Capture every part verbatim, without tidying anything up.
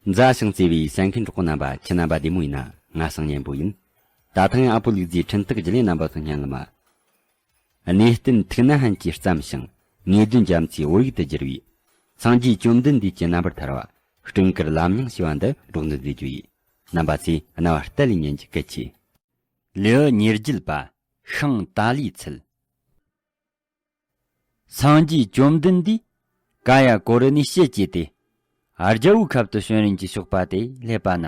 མཛའ་ཞིང་བརྩེ་བའི་གསན་མཁན་གྲོགས་པོ་རྣམ་པ། ཁྱེད་རྣམ་པ་བདེ་མོ་ཡིན་ན། ང་སང་གཉན་པོ་ཡིན། ད་ཐེངས་ཨ་ཕོ་ལུག་རྫིའི་འཕྲིན་སྟེགས་བརྒྱུད་ལས་རྣམ་པ་ཚོ་སྙན་ལ་མ། གནས་བརྟན་ཐུགས་ན་ཧན་གྱིས་བརྩམས་ཤིང་། ངེས་དོན་རྒྱ་མཚོའི་བོད་ཡིག་ཏུ་བསྒྱུར་བའི། སངས་རྒྱས་བཅོམ་ལྡན་འདས་ཀྱི་རྣམ་པར་ཐར་བ། སྤྲིན་དཀར་ལམ་རྙིང་ཞེས་པ་འདི་སྒྲོག་འདོན་མཛད་རྒྱུ་ཡིན། རྣམ་པ་ཚོས་རྣ་བ་གཏད་ལས་ཉན་རྒྱུ་གལ་ཆེ། ལེའུ་ཉེར་བརྒྱད་པ། ཤིང་ཏཱ་ལའི་ཚལ། སངས་རྒྱས་བཅོམ་ལྡན་འདས་ཀ་ཡ་ཀོ་རི་ནས་ཕྱི་བསྐྱེད་དེ། རྒྱལ་པོའི་ཁབ་ཏུ་བྱོན་རན་གྱི་ཞོགས་པ་དེ་སླེབས་པ་ན།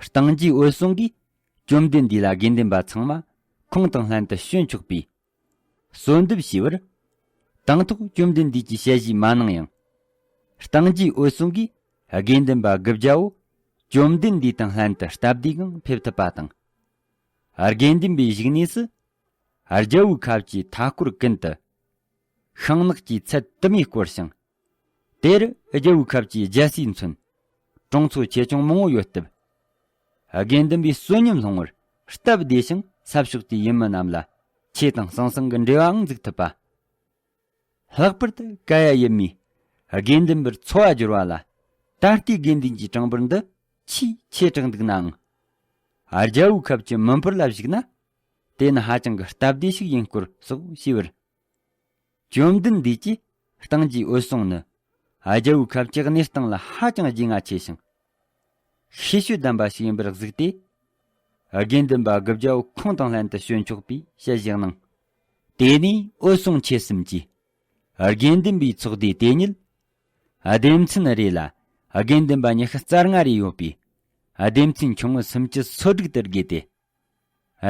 སྟེང་རྒྱས་འོད་སྲུང་གིས་བཅོམ་ལྡན་འདས་ལ་དགེ་འདུན་པ་ཚང་མ་ཁོང་དང་ལྷན་དུ་བྱོན་ཆོག་པའི་གསོལ་འདེབས་ཞུས་པར། དང་ཐོག་བཅོམ་ལྡན་འདས་ཀྱིས་ཞལ་བཞེས་མ་གནང་ཡང་། སྟེང་རྒྱས་འོད་སྲུང་གིས་དགེ་འདུན་པ་དགུ་བརྒྱ་བོ་བཅོམ་ལྡན་འདས་དང་ལྷན་དུ་སྟབས་བདེ་ངང་ཕེབས་ཐུབ་པ་དང་། དགེ་འདུན་པའི་བཞུགས་གནས་སུ། རྒྱལ་པོའི་ཁབ་ཀྱི་མཐའ་སྐོར་ཀུན་ཏུ། ཤིང་ནགས་ཀྱི་ཚལ་དུ་མས་བསྐོར་ཞིང་། དེར་རྒྱལ་པོའི་ཁབ་ཀྱི་རྒྱལ་སྲས་མཚོན། གྲོང་ཚོ་ཆེ་ཆུང་མང་བོ་ཡོད་སྟབས། དགེ་འདུན་པའི་བསོད་སྙོམས་སློང་བར་སྟབས་བདེ་ཞིང་། ས་ཕྱོགས་དེའི་ཡུལ་མི་རྣམས་ལ་ཆེ་དང་ཟང་ཟིང་གི་འབྲེལ་བའང་འཛུགས་ཐུབ་པ། ལྷག་པར་དུ་ཀ་ཡ་ཡུལ་མིས་དགེ་འདུན་པར་འཚོ་བ་སྦྱོར་བ་ལ། ད་ལྟའི་དགེ་འདུན་གྱི་གྲངས་འབོར་འདི་ཆེས་ཆེ་དྲགས་འདུག་ནའང་། རྒྱལ་པོའི་ཁབ་ཀྱི་མི་འབོར་ལ་གཞིགས་ན། དེ་ནི་ཧ་ཅང་གི་སྟབས་བདེ་ཞིག་ཡིན་སྐོར་སོགས་ཞུས་པར། བཅོམ་ལྡན་འདས་ཀྱིས་སྟེང་རྒྱས་འོད་སྲུང་ནི། རྒྱལ་པོའི་ཁབ་ཀྱི་གནས་སྟངས་ལ་ཧ་ཅང་རྒྱུས་མངའ་ཆེ་ཞིང་། ཤེས་སྤྱོད་ལྡན་པ་ཞིག་ཡིན་པར་གཟིགས་ཏེ། དགེ་འདུན་པ་དགུ་བརྒྱ་བོ་ཁོང་དང་ལྷན་དུ་བྱོན་ཆོག་པའི་ཞལ་བཞེས་གནང་། དེ་ནས་འོད་སྲུང་ཁྱེད་གསུམ་གྱིས། དགེ་འདུན་པའི་ཚོགས་སྡེ་དེ་ཉིད། སྡེ་ཚན་རེ་ལ་དགེ་འདུན་པ་ཉི་ཤུ་རྩ་ལྔ་རེ་ཡོད་པའི་སྡེ་ཚན་ཆུང་ངུ་སུམ་ཅུ་སོ་དྲུག་ཏུ་བགོས་ཏེ།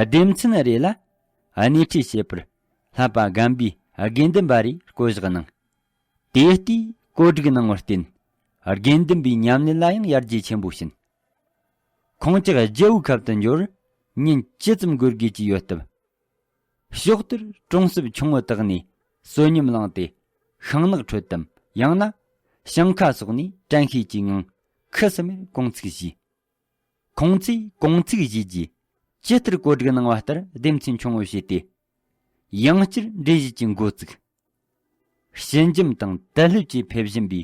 སྡེ་ཚན་རེ་ལ་སྣེ་ཁྲིད་བྱེད་པར་བསླབ་པ་རྒན་པའི་དགེ་འདུན་པ་རེ་བསྐོ་གཞག་གནང་། དེ་ལྟའི་བཀོད་སྒྲིག་གནང་བར་བརྟེན། དགེ་འདུན་པའི་ཉམས་ལེན་ལ་ཡང་ཡར་རྒྱས་ཆེན་པོ་ཕྱིན། ཁོང་ཅག་རྒྱལ་པོའི་ཁབ་ཏུ་འབྱོར་ཉིན་བཅུ་ཙམ་འགོར་དགོས་ཀྱི་ཡོད་སྟབས། ཕྱོགས་དེར་གྲོང་གསེབ་ཆུང་ངུ་དག་ནས་བསོད་སྙོམས་བླངས་ཏེ། ཤིང་ནགས་ཁྲོད་དམ་ཡང་ན་ཞིང་ཁ་སོགས་ནས་དྲན་ཤེས་ཀྱི་ངང་ཁུ་སིམ་མེར་གུང་ཚིགས་བཞེས། ཁོང་ཚོས་གུང་ཚིགས་བཞེས་རྗེས་ཇི་ལྟར་བཀོད་སྒྲིག་གནང་བ་ལྟར་སྡེ་ཚན་ཆུང་ངུ་བྱས་ཏེ། ཡང་བསྐྱར་འགྲེལ་བཤད་ཀྱི་འགོ་བཙུགས། ཞི་འཇམ་དང་དལ་ལྷོད་ཀྱིས་ཕེབས་བཞིན་པའི་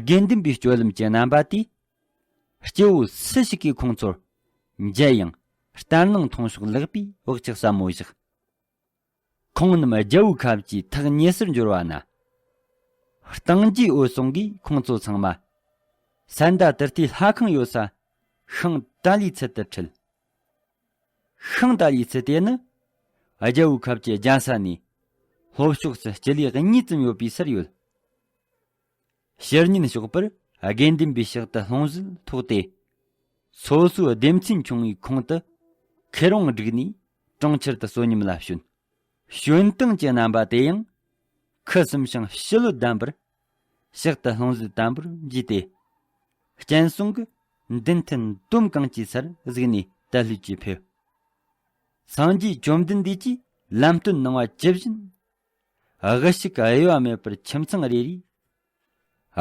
དགེ་འདུན་པའི་སྤྱོད་ལམ་གྱི་རྣམ་པ་དེས། སྐྱེ་བོ་སུ་ཞིག་གིས་ཁོང་ཚོར་མཇལ་ཡང་ལྟར་སྣང་མཐོང་ཕྱོགས་ལེགས་པའི་བག་ཆགས་ཟབ་མོ་བཞག། ཁོང་རྣམས་རྒྱལ་པོའི་ཁབ་ཀྱི་ཐག་ཉེ་སར་འབྱོར་བ་ན། སྟེང་རྒྱས་འོད་སྲུང་གིས་ཁོང་ཚོ་ཚང་མ་སན་ད་ཏི་ཏིའི་ལྷ་ཁང་ཡོད་ས་ཤིང་ཏཱ་ལའི་ཚལ་དུ་ཁྲིད། ཤིང་ཏཱ་ལའི་ཚལ་དེ་ནི་རྒྱལ་པོའི་ཁབ་ཀྱི་རྒྱལ་ས་ནས་ལྷོ་ཕྱོགས་སུ་སྤྱི་ལེ་གཉིས་ཙམ་ཡོད་པའི་སར་ཡོད། ཕྱི་ཉིན་ཞོགས་པར་དགེ་འདུན་པའི་ཕྱག་ཏུ་ལྷུང་བཟེད་ཐོགས་ཏེ། སོ་སོའི་སྡེ་ཚན་ཆུང་བའི་ཁོངས་དུ་ཁེར་རྐྱང་བསྒྲིགས་ནས་གྲོང་ཁྱེར་དུ་བསོད་སྙོམས་ལ་བྱོན། བྱོན་སྟངས་ཀྱི་རྣམ་པ་དེ་ཡང་ཁུ་སིམ་ཞིང་ཞི་ལྷོད་ལྡན་པར། ཕྱག་ཏུ་ལྷུང་བཟེད་དམ་པོར་འཇུས་ཏེ། སྤྱན་ཟུང་གི་མདུན་མཐིལ་འདོམ་གང་གི་སར་གཟིགས་ནས་དལ་ལྷོད་ཀྱིས་ཕེབས། སངས་རྒྱས་བཅོམ་ལྡན་འདས་ཀྱིས་ལམ་སྟོན་གནང་བ་ཇི་བཞིན། དབུལ་ཕྱུག་གི་དབྱེ་བ་མེད་པར་ཁྱིམ་ཚང་རེ་རེའི་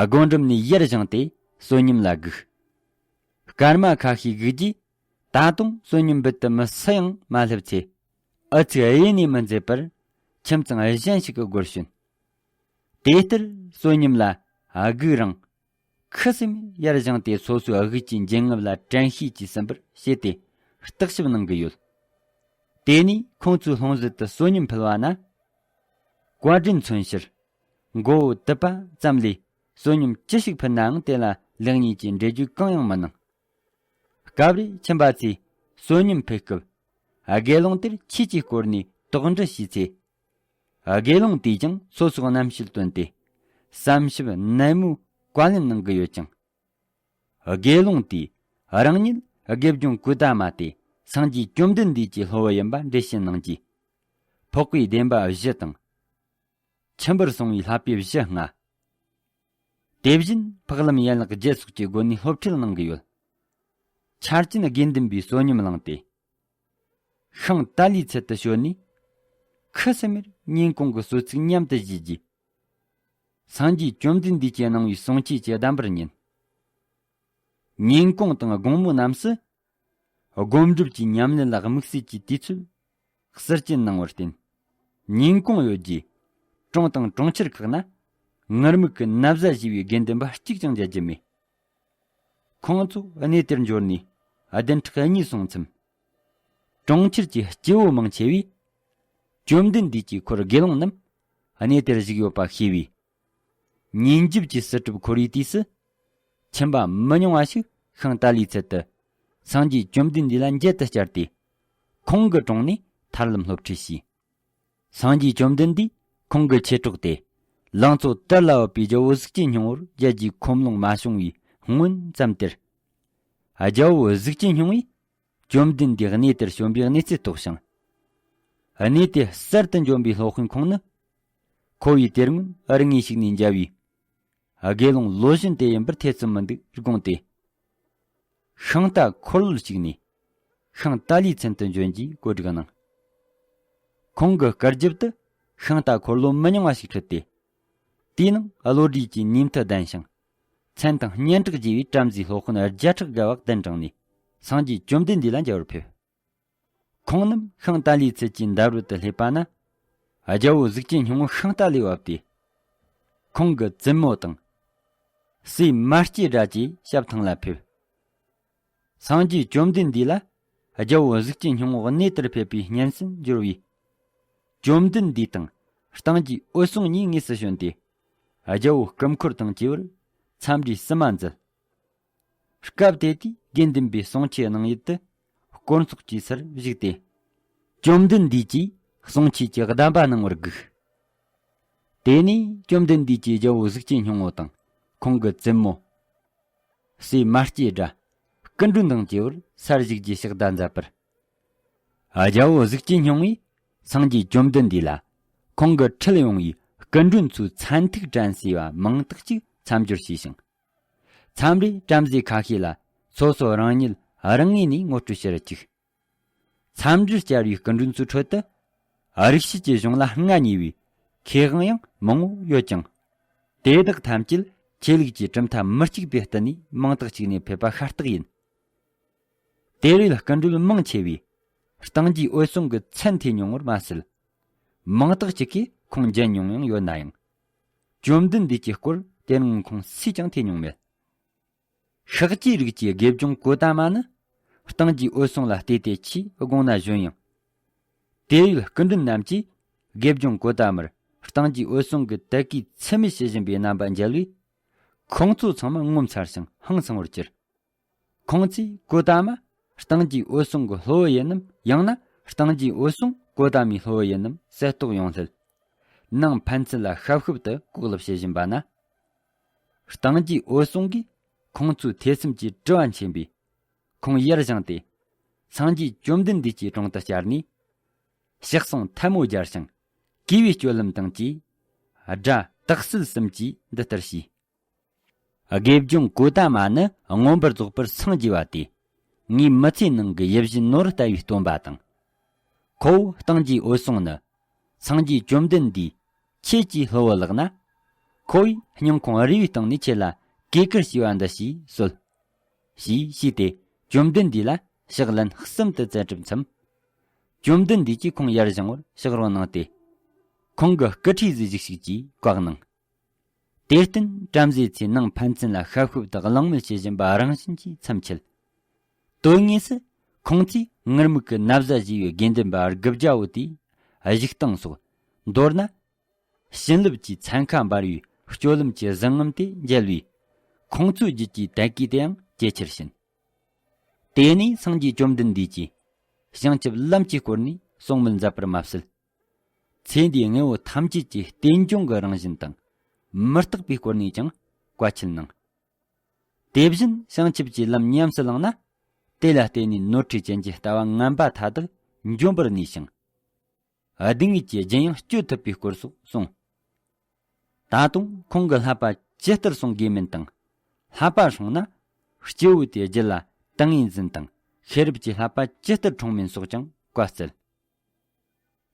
སྒོ་འགྲམ་ནས་ཡར་བཞེངས་ཏེ་བསོད་སྙོམས་ལ་བསྒུགས། སྐར་མ་ཁ་ཤས་བསྒུགས་རྗེས། ད་དུང་བསོད་སྙོམས་འབུལ་དུ་མི་སུ་ཡང་མ་སླེབས་ཚེ། ཨུ་ཚུགས་གཡས་ནས་མི་མཛད་པར་ཁྱིམ་ཚང་གཞན་ཞིག་གི་སྒོར་བྱོན། དེ་ལྟར་བསོད་སྙོམས་ལ་བསྒུགས་རིང་། ཁུ་སིམ་མེར་ཡར་བཞེངས་ཏེ་སོ་སོའི་དབུགས་ཀྱི་འབྱིན་རྔུབ་ལ་དྲན་ཤེས་ཀྱིས་ཟིན་པར་བྱས་ཏེ་བརྟག་ཞིབ་གནང་གི་ཡོད། དེ་ནས་ཁོང་ཚོའི་ལྷུང་བཟེད་དུ་བསོད་སྙོམས་ཕུལ་བ་ན། བཀའ་དྲིན་མཚོན་ཕྱིར། མགོ་བོ་དུད་པ་ཙམ་ལས་བསོད་སྙོམས་ཅི་ཞིག་ཕུལ་ནའང་དེ་ལ་ལེགས་ཉེས་ཀྱི་འགྲེལ་བརྗོད་གང་ཡང་མི་གནང་། སྐབས་རེ་ཁྱིམ་པ་ཚོས་བསོད་སྙོམས་ཕུལ་སྐབས། དགེ་སློང་དེར་ཆོས་ཀྱི་སྐོར་ནས་དོགས་འདྲི་བྱས་ཚེ། དགེ་སློང་དེས་ཀྱང་སོ་སོའི་རྣམ་དཔྱོད་བཏོན་ཏེ། བསམ་ཞིབ་ནན་མོས་བཀའ་ལན་གནང་གི་ཡོད་ཀྱང་། དགེ་སློང་དེས་རང་ཉིད་དགེ་སྦྱོང་ཀུ་ད་མ་སྟེ་སངས་རྒྱས་བཅོམ་ལྡན་འདས་ཀྱི་སློབ་བུ་ཡིན་པ་འགྲེལ་བཤད་གནང་རྗེས། འཕགས་པའི་བདེན་པ་བཞི་དང་། ཆུན་པོར་སོང་བའི་བསླབ་པའི་བཞི་ལྔ། དེ་བཞིན་འཕགས་ལམ་ཡན་ལག་བརྒྱད་སོགས་ཀྱི་སྒོ་ནས་སློབ་ཁྲིད་གནང་གི་ཡོད། ཆ་རྐྱེན་དགེ་འདུན་པའི་བསོད་སྙོམས་བླངས་ཏེ། ཤིང་ཏཱ་ལའི་ཚལ་དུ་བྱོན་ནས། ཁུ་སིམ་མེར་ཉིན་གུང་གི་གསོལ་ཚིགས་མཉམ་དུ་བཞེས་རྗེས། སངས་རྒྱས་བཅོམ་ལྡན་འདས་ཀྱིས་གནང་བའི་གསུང་ཆོས་ཀྱི་གདམས་པར་ཉན། ཉིན་གུང་དང་དགོང་མོ་རྣམས་སུ། སྒོམ་སྒྲུབ་ཀྱི་ཉམས་ལེན་ལ་དམིགས་བསལ་གྱི་དུས་ཚོད་ཟུར་བཅད་གནང་བར་བརྟེན། ཉིན་གུང་ཡོལ་རྗེས། གྲོང་དང་གྲོང་ཁྱེར་ཁག་ན་ངུར་སྨྲིག་གི་ན་བཟའ་བཞེས་པའི་དགེ་འདུན་པ་གཅིག་ཀྱང་མཇལ་རྒྱུ་མེད། ཁོང་ཚོ་གནས་དེར་འབྱོར་ནས་བདུན་ཕྲག་གཉིས་སོང་མཚམས། གྲོང་ཁྱེར་གྱི་སྐྱེ་བོ་མང་ཆེ་བས། བཅོམ་ལྡན་འདས་ཀྱིས་འཁོར་དགེ་སློང་རྣམས་གནས་དེར་བཞུགས་ཡོད་པ་ཤེས་པས། ཉིན་རྒྱབ་ཀྱི་སྲིད་སྒྲུབ་འཁོར་བའི་དུས་སུ། ཁྱིམ་པ་མི་ཉུང་བ་ཞིག་ཤིང་རྟ་ལའི་ཚལ་དུ། སངས་རྒྱས་བཅོམ་ལྡན་འདས་ལ་མཇལ་དུ་བཅར་ཏེ། ཁོང་གི་དྲུང་ནས་ཐར་ལམ་སློབ་ཁྲིད་བྱས། སངས་རྒྱས་བཅོམ་ལྡན་འདས་ཁོང་གི་མཆེད་གྲོགས་ཏེ། ལང་ཚོ་དར་ལ་བབས་པའི་རྒྱལ་པོ་གཟུགས་ཅན་སྙིང་པོར་མཇལ་རྒྱུའི་ཁོམ་ལོང་མ་བྱུང་བའི་སྔོན་ཙམ་དེར། རྒྱལ་པོ་གཟུགས་ཅན་སྙིང་པོས་བཅོམ་ལྡན་འདས་གནས་དེར་བྱོན་པའི་གནས་ཚུལ་རྟོགས་ཤིང་། གནས་དེ་གསར་དུ་འབྱོན་པའི་སློབ་དཔོན་ཁོང་ནི། ཁོ་བོས་དེ་སྔོན་རིང་ངེ་ཞིག་ནས་མཇལ་བའི་དགེ་སློང་ལོ་གཞོན་དེ་ཡིན་པར་ཐེ་ཚོམ་མི་འདུག་དགོངས་ཏེ། ཤིང་རྟ་འཁོར་ལོ་བཅུག་ནས་ཤིང་རྟ་ལའི་ཚལ་དུ་འབྱོན་རྒྱུའི་བཀོད་སྒྲིག་གནང་། ཁོང་གི་བཀའ་བརྒྱུད་དུ་ཤིང་རྟ་འཁོར་ལོ་མི་ཉུང་བ་ཞིག་ཁྲིད་དེ། དེའི་ནང་བློ་གྲོས་ཀྱི་ནུས་མཐུ་ལྡན་ཞིང་། མཚན་དང་སྙན་གྲགས་རྒྱས་པའི་བྲམ་ཟེའི་སློབ་དཔོན་བརྒྱ་ཕྲག་བརྒལ་བ་གདན་དྲངས་ནས་སངས་རྒྱས་བཅོམ་ལྡན་འདས་ལ་མཇལ་བར་ཕེབས། ཁོང་རྣམས་ཤིང་རྟ་ལའི་ཚལ་གྱི་འདབས་རོལ་དུ་སླེབས་པ་ན། རྒྱལ་པོ་གཟུགས་ཅན་སྙིང་པོ་ཤིང་རྟ་ལས་བབས་ཏེ། ཁོང་གི་བཙུན་མོ་དང་། སྲས་མ་སྐྱེས་དགྲ་བཅས་ཞབས་ཐང་ལ་ཕེབས། སངས་རྒྱས་བཅོམ་ལྡན་འདས་ལ་རྒྱལ་པོ་གཟུགས་ཅན་སྙིང་པོ་གནས་དེར་ཕེབས་པའི་སྙན་གསན་འབྱོར་བས། བཅོམ་ལྡན་འདས་དང་སྟེང་རྒྱས་འོད་སྲུང་གཉིས་དངོས་སུ་བྱོན་ཏེ། རྒྱལ་པོ་སྐུ་འཁོར་དང་བཅས་པར་འཚམས་འདྲི་བསུ་མ་མཛད། སྐབས་དེ་དུས་དགེ་འདུན་པའི་གསུང་ཆོས་གནང་ཡུལ་དུ་དཀོན་མཆོག་གི་སར་བཞུགས་ཏེ། བཅོམ་ལྡན་འདས་ཀྱིས་གསུང་ཆོས་ཀྱི་གདམས་པ་གནང་བར་བསྒུགས། དེ་ནས་བཅོམ་ལྡན་འདས་ཀྱིས་རྒྱལ་པོ་གཟུགས་ཅན་སྙིང་པོ་དང་ཁོང་གི་བཙུན་མོ། སྲས་མ་སྐྱེས་དགྲ། སྐུ་མགྲོན་དང་བཅས་པར་སར་བཞུགས་རྒྱུའི་ཕྱག་བརྡ་མཛད་པར། རྒྱལ་པོ་གཟུགས་ཅན་སྙིང་པོས་སངས་རྒྱས་བཅོམ་ལྡན་འདས་ལ་ཁོང་གི་ཁྲིད་ཡོང་བའི་སྐུ་མགྲོན་ཚོའི་མཚན་ཐོས་དྲན་གསོས་པ་མིང་རྟགས་ཅིག་མཚམས་སྦྱོར་བྱས་ཤིང་། མཚམས་རེ་བྲམ་ཟེ་ཁ་ཤས་ལ་སོ་སོ་རང་ཉིད་རང་ངོས་ནས་ངོ་སྤྲོད་བྱེད་རུ་བཅུག། མཚམས་སྦྱོར་བཅར་བའི་སྐུ་མགྲོན་ཚོའི་ཁྲོད་དུ། རིགས་ཤིག་གི་གཞུང་ལ་རྔ་ཉེ་བའི་མཁས་དབང་ཡང་མང་བོ་ཡོད་ཀྱང་། དེ་དག་ཐམས་ཅད་ཆོས་ལུགས་ཀྱི་གྲུབ་མཐའ་མི་གཅིག་པའི་སྟེང་ནས་མིང་རྟགས་གཅིག་ནས་ཕེབས་པ་ཤ་སྟག་ཡིན། དེ་རེད། སྐུ་མགྲོན་མང་ཆེ་བས་སྟེང་རྒྱས་འོད་སྲུང་གི་མཚན་ཐོས་མྱོང་བར་མ་ཟད། མིང་རྟགས་གཅིག་གིས་ཁོང་མཇལ་མྱོང་ཡང་ཡོད་ན་ཡང་། བཅོམ་ལྡན་འདས་ཀྱི་སྐོར་དེ་རིང་ཁོང་སུས་ཀྱང་ཐོས་མྱོང་མེད། ཤཱཀྱའི་རིགས་ཀྱི་དགེ་སྦྱོང་གོ་ཏ་མ་ནི་སྟེང་རྒྱས་འོད་སྲུང་ལ་བལྟས་ཏེ་ཆེས་དགོངས་ན་གཞོན་ཡང་། དེ་ཡུལ་སྐུ་མགྲོན་རྣམས་ཀྱིས་དགེ་སྦྱོང་གོ་ཏ་མར་སྟེང་རྒྱས་འོད་སྲུང་གི་དད་གུས་ཚད་མེད་བྱེད་བཞིན་པའི་རྣམ་པ་མཇལ་བས། ཁོང་ཚོ་ཚང་མ་ངོ་མཚར་ཞིང་ཧང་སངས་པར་གྱུར། ཁོང་ཚོས་གོ་ཏ་མ་སྟེང་རྒྱས་འོད་སྲུང་གི་སློབ་བུ་ཡིན་ནམ། ཡང་ན་སྟེང་རྒྱས་འོད་སྲུང་གོ་ཏ་མའི་སློབ་བུ་ཡིན་ནམ་གསལ་རྟོགས་ཡོང་སླད། ནང་ཕན་ཚུན་ལ་ཤབ་ཤུབ་ཏུ་ལྐོག་ལབ་བྱེད་བཞིན་པ་ན། སྟེང་རྒྱས་འོད་སྲུང་གིས་ཁོང་ཚོའི་ཐེ་ཚོམ་གྱི་དྲི་བ་མཁྱེན་པས། ཁོང་ཡར་བཞེངས་ཏེ། སངས་རྒྱས་བཅོམ་ལྡན་འདས་ཀྱི་དྲུང་དུ་བཅར་ནས། ཕྱག་ཟུང་ཐལ་མོ་སྦྱར་ཞིང་། གུས་པའི་སྤྱོད་ལམ་དང་བཅས། སྒྲ་དག་གསལ་གསུམ་གྱིས་འདི་ལྟར་ཞུས། དགེ་སྦྱོང་གོ་ཏ་མ་ནི་མངོན་པར་རྫོགས་པར་སངས་རྒྱས་པ་སྟེ། ངའི་མི་ཚེའི་ནང་གི་ཡིད་བཞིན་ནོར་ལྟ་བུའི་སྟོན་པ་དང་། ཁོ་བོ་སྟེང་རྒྱས་འོད་སྲུང་ནི། སངས་རྒྱས་བཅོམ་ལྡན་འདས་ཁྱེད་ཀྱི་སློབ་བུ་ལགས་ན། ཁོ་བོས་སྙིང་ཁོང་རུས་པའི་སྟེང་ནས་ཁྱེད་ལ་གུས་བཀུར་ཞུས་པ་འདི་ཞེས་གསོལ། ཞེས་ཞུས་ཏེ་བཅོམ་ལྡན་འདས་ལ་ཕྱག་ལན་གསུམ་དུ་བསྩལ་གྲུབ་མཚམས། བཅོམ་ལྡན་འདས་ཀྱིས་ཁོང་ཡར་བཞེངས་པར་ཕྱག་རོགས་གནང་སྟེ། ཁོང་གི་སྐུ་ཁྲུས་གཟིགས་ཤིག་ཅེས་བཀའ་གནང་། དེར་བརྟེན་བྲམ་ཟེ་ཚོས་ནང་ཕན་ཚུན་ལ་ཤབ་ཤུབ་དང་གླེང་མོལ་བྱེད་བཞིན་པ་རང་བཞིན་གྱིས་མཚམས་ཆད། དོན་དངོས་སུ་ཁོང་ཚོས་ངུར་སྨྲིག་གི་ན་བཟའ་བཞེས་པའི་དགེ་འདུན་པ་དགུ་བརྒྱ་བོ་དེའི་བཞུགས་སྟངས་སོགས། མདོར་ན། བྱིན་རླབས་ཀྱི་ཚན་ཁ་འབར་བའི་སྤྱོད་ལམ་གྱི་བཟང་ངན་དེ་མཇལ་བས། ཁོང་ཚོའི་རྒྱུད་ཀྱི་དད་གུས་དེའང་ཇེ་ཆེར་ཕྱིན། དེ་ནས་སངས་རྒྱས་བཅོམ་ལྡན་འདས་ཀྱིས་བྱང་ཆུབ་ལམ་གྱི་སྐོར་ནས་གསུང་མོལ་མཛད་པར་མ་ཟད། ཚེ་འདིའི་དངོས་པོ་ཐམས་ཅད་ཀྱི་རྟེན་འབྱུང་གི་རང་བཞིན་དང་། མི་རྟག་པའི་སྐོར་ནས་ཀྱང་བཀའ་ཆད་གནང་། དེ་བཞིན་བྱང་ཆུབ་ཀྱི་ལམ་ཉམས་སུ་བླངས་ན། དེ་ལ་བརྟེན་ནས་ནོར་འཁྲུལ་ཅན་གྱི་ལྟ་བ་ངན་པ་མཐའ་དག་འཇོམས་པར་ནུས་ཤིང་། སྡུག་བསྔལ་གྱི་རྒྱུན་ཡང་གཅོད་ཐུབ་པའི་སྐོར་སོགས་གསུངས། ད་དུང་ཁོང་གི་བསླབ་པ་ཇི་ལྟར་སྲུང་དགོས་མིན་དང་། བསླབ་པ་སྲུང་ན་སྐྱེ་བོ་དེའི་རྒྱུད་ལ་ཏིང་ངེ་འཛིན་དང་ཤེས་རབ་ཀྱི་བསླབ་པ་ཇི་ལྟར་འཁྲུངས་མིན་སོགས་ཀྱང་བཀའ་སྩལ།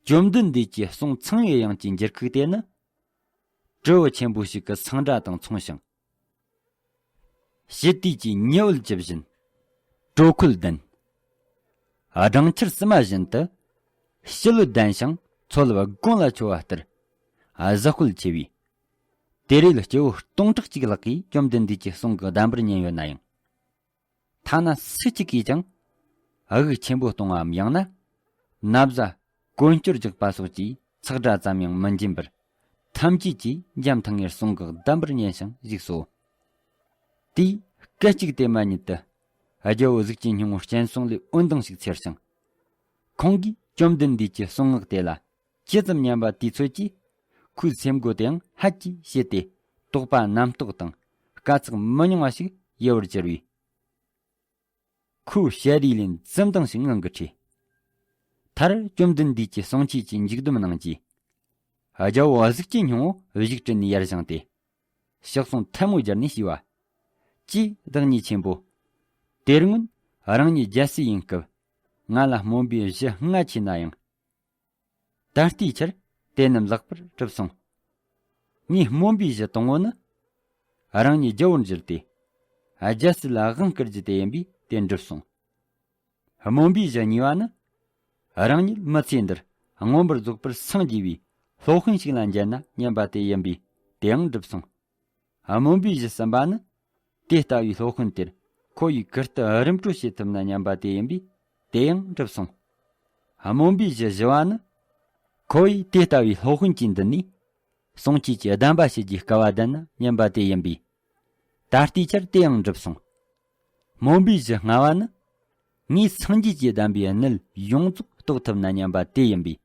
བཅོམ་ལྡན་འདས་ཀྱི་གསུང་ཚངས་པའི་དབྱངས་ཀྱི་འགྱུར་ཁུག་དེ་ནི། སྤྲེའུ་ཆེན་པོ་ཞིག་གི་འཚང་སྒྲ་དང་མཚུངས་ཤིང་། ཞི་དུས་ཀྱི་ཉི་འོད་ཇི་བཞིན། དྲོད་ཁོལ་ལྡན། སྦྲང་ཆར་བསིལ་མ་བཞིན་དུ། ཞི་ལྷོད་ལྡན་ཞིང་མཚོ་རླབས་དགུང་ལ་འཕྱོ་བ་ལྟར། གཟི་དཔལ་ཆེ་བས། དེ་རེད། སྐྱེ་བོ་སྟོང་ཕྲག་གཅིག་ལྷག་གིས་བཅོམ་ལྡན་འདས་ཀྱི་གསུང་གི་གདམས་པར་ཉན་ཡོད་ན་ཡང་། ཐ་ན་སུ་གཅིག་གིས་ཀྱང་དབུགས་ཆེན་པོ་གཏོང་བའམ། ཡང་ན་ན་བཟའ་གོན་སྐྱོར་རྒྱག་པ་སོགས་ཀྱི་ཚག་སྒྲ་ཙམ་ཡང་མི་འབྱིན་པར། ཐམས་ཅད་ཀྱིས་འཇམ་ཐང་ངེར་གསུང་གི་གདམས་པར་ཉན་ཞིང་བཞུགས་སོ། དེས་སྐད་ཅིག་དེ་མ་ཉིད་དུ་རྒྱལ་པོ་གཟུགས་ཅན་སྙིང་པོ་སྤྱན་ཟུང་ལས་འོད་མདངས་ཤིག་འཚེར་ཞིང་། ཁོང་གིས་བཅོམ་ལྡན་འདས་ཀྱི་གསུང་ངག་དེ་ལ་ཇི་ཙམ་ཉན་པ་དེའི་ཚོད་ཀྱིས། ཁོའི་སེམས་སྒོ་དེའང་ཧད་ཀྱིས་ཕྱེ་སྟེ། དོགས་པ་རྣམ་རྟོག་དང་དཀའ་ཚེགས་མི་ཉུང་བ་ཞིག་ཡལ་བར་གྱུར་པས། ཁོའི་ཞལ་རས་ལས་འཛུམ་མདངས་ཤིག་ངང་གིས་འཕྲོས། མཐར་བཅོམ་ལྡན་འདས་ཀྱིས་གསུང་ཆོས་ཀྱི་མཇུག་སྡོམ་གནང་རྗེས། རྒྱལ་པོ་གཟུགས་ཅན་སྙིང་པོ་བཞུགས་ཁྲི་ནས་ཡར་བཞེངས་ཏེ། ཕྱག་ཟུང་ཐལ་མོ་སྦྱར་ནས་ཞུས་པ། ཀྱེ་བདག་ཉིད་ཆེན་པོ། དེ་སྔོན་རང་ཉིད་རྒྱལ་སྲས་ཡིན་སྐབས། ང་ལ་སྨོན་པའི་གཞི་ལྔ་ཆེ་ན་ཡང་། ད་ལྟའི་ཆར་དེ་རྣམས་ལེགས་པར་གྲུབ་སོང་། ངའི་སྨོན་པའི་གཞི་དང་པོ་ནི། རང་ཉིད་རྒྱལ་པོར་འགྱུར་ཏེ། རྒྱལ་སྲིད་ལ་དབང་བསྐུར་རྒྱུ་དེ་ཡིན་པས་དེ་འགྲུབ་སོང་། སྨོན་པའི་གཞི་གཉིས་པ་ནི། རང་ཉིད་མི་ཚེ་འདིར་མངོན་པར་རྫོགས་པར་སངས་རྒྱས་པའི་སློབ་དཔོན་ཞིག་ལ་མཇལ་ན་སྙམ་པ་དེ་ཡིན་པས་དེ་ཡང་འགྲུབ་སོང་། སྨོན་པའི་གཞི་གསུམ་པ་ནི། དེ་ལྟ་བུའི་སློབ་དཔོན་དེར་ཁོ་ཡི་ཁུར་དུ་རིམ་གྲོ་བྱེད་ཐུབ་ན་སྙམ་པ་དེ་ཡིན་པས་དེ་ཡང་འགྲུབ་སོང་། སྨོན་པའི་གཞི་བཞི་པ་ནི། ཁོ་ཡིས་དེ་ལྟ་བུའི་སློབ་དཔོན་གྱི་མདུན་ནས་གསུང་ཆོས་ཀྱི་གདམས་པ་བྱེད་རྒྱུའི་སྐལ་བ་ལྡན་ན་སྙམ་པ་དེ་ཡིན་པས། ད་ལྟའི་ཆར་དེ་ཡང་འགྲུབ་སོང་། སྨོན་པའི་གཞི་ལྔ་པ་ནི། ངས་སངས་རྒྱས་ཀྱི་གདམས་པའི་གནད་ཡོངས་རྫོགས་རྟོགས་ཐུབ་ན་སྙམ་པ་དེ་ཡིན་པས།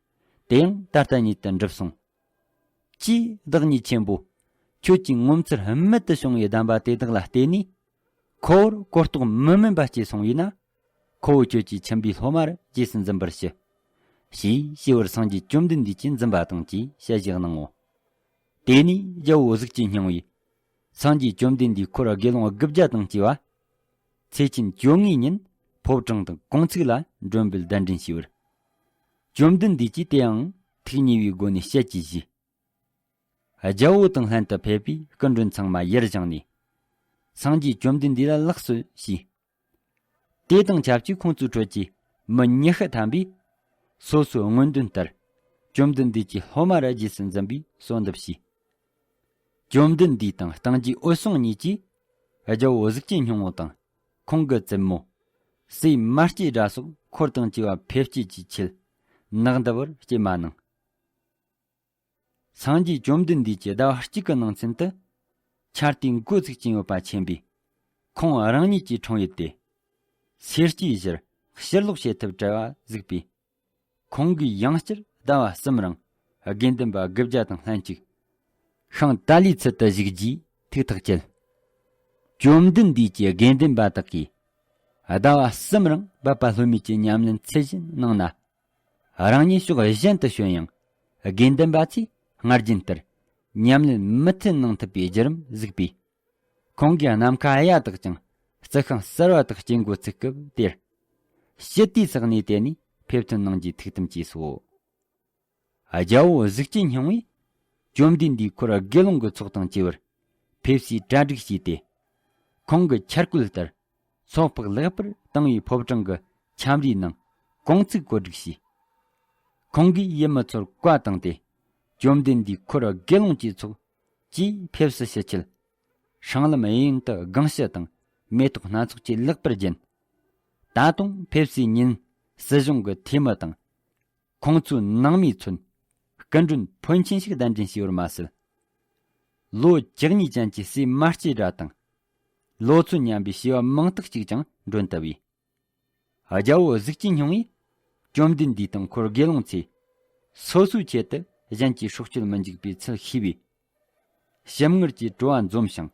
དེ་ཡང་ད་ལྟ་ཉིད་དུ་འགྲུབ་སོང་། ཀྱེ་བདག་ཉིད་ཆེན་པོ། ཁྱོད་ཀྱིས་ངོ་མཚར་རྨད་དུ་བྱུང་བའི་གདམས་པ་དེ་དག་ལ་བརྟེན་ནས། ཁོ་བོར་གོ་རྟོགས་མི་དམན་པ་སྐྱེས་སོང་བས་ན། ཁོ་བོ་ཁྱོད་ཀྱི་ཁྱིམ་པའི་སློབ་མར་རྗེས་སུ་འཛིན་པར་ཞུ། ཞེས་ཞུ་བར་སངས་རྒྱས་བཅོམ་ལྡན་འདས་ཀྱིས་འཛུམ་པ་དང་བཅས་ཞལ་བཞེས་གནང་ངོ་། དེ་ནས་རྒྱལ་པོ་གཟུགས་ཅན་སྙིང་པོས། སངས་རྒྱས་བཅོམ་ལྡན་འདས་འཁོར་དགེ་སློང་དགུ་བརྒྱ་དང་བཅས་པ། ཚེས་ཆེན་བཅོ་ལྔའི་ཉིན་ཕོ་བྲང་དང་གུང་ཚིགས་ལ་མགྲོན་འབོད་གདན་འདྲེན་ཞུས་པར། བཅོམ་ལྡན་འདས་ཀྱིས་དེའང་ཐུགས་མཉེས་པའི་སྒོ་ནས་ཞལ་གྱིས་བཞེས། རྒྱལ་པོ་དང་ལྷན་དུ་ཕེབས་པའི་སྐུ་མགྲོན་ཚང་མ་ཡར་བཞེངས་ནས། སངས་རྒྱས་བཅོམ་ལྡན་འདས་ལ་ལགས་སོ་ཞུས། དེ་དང་ཆབས་ཅིག་ཁོང་ཚོའི་ཁྲོད་ཀྱི་མི་ཉི་ཤུ་ཐམ་པས། སོ་སོའི་སྔོན་འདོན་ལྟར། བཅོམ་ལྡན་འདས་ཀྱི་སློབ་མར་རྗེས་སུ་འཛིན་པའི་གསོལ་འདེབས་བྱས། བཅོམ་ལྡན་འདས་དང་སྟེང་རྒྱས་འོད་སྲུང་གཉིས་ཀྱིས། རྒྱལ་པོ་གཟུགས་ཅན་སྙིང་པོ་དང་། ཁོང་གི་བཙུན་མོ། སྲས་མ་སྐྱེས་དགྲ་སོགས་འཁོར་དང་བཅས་པ་ཕེབས་སྐྱེལ་གྱི་ཆེད། ནགས་འདབ་བར་སྐྱེལ་མ་གནང་། སངས་རྒྱས་བཅོམ་ལྡན་འདས་ཀྱིས་ཟླ་བ་གཅིག་གི་ནང་ཚུན་དུ། ཆར་དུས་འགོ་ཚུགས་ཀྱིན་ཡོད་པ་མཁྱེན་པས། ཁོང་རང་ཉིད་ཀྱི་འཁྲུངས་ཡུལ་དེ། སེར་སྐྱའི་གཞིར་ཕྱིར་ལོག་བྱེད་ཐབས་བྲལ་བ་གཟིགས་པས། ཁོང་གིས་ཡང་བསྐྱར་ཟླ་བ་གསུམ་རིང་དགེ་འདུན་པ་དགུ་བརྒྱ་དང་ལྷན་ཅིག་ཤིང་ཏཱ་ལའི་ཚུལ་དུ་བཞུགས་རྗེས་ཐུགས་ཐག་བཅད། བཅོམ་ལྡན་འདས་ཀྱི་དགེ་འདུན་པ་དག་གིས་ཟླ་བ་གསུམ་རིང་འབད་པ་ལྷོད་མེད་ཀྱི་ཉམས་ལེན་ཚུལ་བཞིན་གནང་ན། རང་ཉིད་ཕྱོགས་གཞན་དུ་བྱོན་ཡང་། དགེ་འདུན་པ་ཚོས་སྔར་རྒྱུན་ལྟར་ཉམས་ལེན་མུ་མཐུད་གནང་ཐུབ་པའི་བརྒྱུད་རིམ་གཟིགས་པས། ཁོང་གིས་ནམ་མཁའ་གཡའ་དག་ཅིང་རྩི་ཤིང་གསར་བ་དག་སྐྱེ་འགོ་ཚུགས་སྐབས་དེར། ཞི་བདེའི་ས་གནས་དེ་ནས་ཕེབས་ཐོན་གནང་རྒྱུའི་ཐུགས་དམ་བཅས་སོ། རྒྱལ་པོ་གཟུགས་ཅན་སྙིང་པོས་བཅོམ་ལྡན་འདས་འཁོར་དགེ་སློང་གི་ཚོགས་དང་བཅས་པར་ཕེབས་སའི་གྲ་སྒྲིག་བྱས་ཏེ། ཁོང་གི་འཆར་བཀོད་ལྟར་ཚོགས་ཕག་ལེགས་པར་དྭངས་པའི་ཕོ་བྲང་གི་ཁྱམས་རའི་ནང་གུང་ཚིགས་བཀོད་སྒྲིག་བྱས། ཁོང་གིས་ཡུལ་མི་ཚོར་བཀའ་བཏང་སྟེ། བཅོམ་ལྡན་འདས་འཁོར་དགེ་སློང་བཅས་ཚོགས་ཀྱིས་ཕེབས་བསུ་ཞུ་ཆེད། སྲང་ལམ་གཡས་གཡོན་དུ་སྒང་ཕྱུགས་དང་མེ་ཏོག་སྣ་ཚོགས་ཀྱིས་ལེགས་པར་བརྒྱན། ད་དུང་ཕེབས་བསུའི་ཉིན་སྲིད་གཞུང་གི་འཐུས་མི་དང་། ཁོང་ཚོའི་ནང་མིས་མཚོན་སྐུ་མགྲོན་ཕོན་ཆེན་ཞིག་གདན་འདྲེན་བྱས་པར་མ་ཟད། ལོ་བཅུ་གཉིས་ཅན་གྱི་སྲས་མ་སྐྱེས་དགྲ་དང་། ལོ་ཚོད་མཉམ་པའི་བྱིས་པ་མང་དག་ཅིག་ཀྱང་མགྲོན་བཏབ་པས། རྒྱལ་པོ་གཟུགས་ཅན་སྙིང་པོས་བཅོམ་ལྡན་འདས་དང་འཁོར་དགེ་སློང་ཚོས་སོ་སོའི་ཆེད་དུ་གཞན་གྱི་སྲོག་གཅོད་མི་འཇུག་པའི་ཚུལ་ཤེས་པས། ཞིམ་མངར་གྱི་བྲོ་བ་འཛོམས་ཤིང་།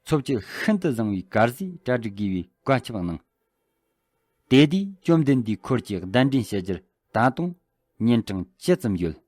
འཚོ་བཅུད་ཤིན་ཏུ་བཟང་བའི་དཀར་ཟས་གྲ་སྒྲིག་དགོས་པའི་བཀའ་ཁྱབ་གནང་། དེ་དུས་བཅོམ་ལྡན་འདས་འཁོར་གྱི་གདན་འདྲེན་ཞུ་རྒྱུར་ད་དུང་ཉིན་གྲངས་ཇི་ཙམ་ཡོད།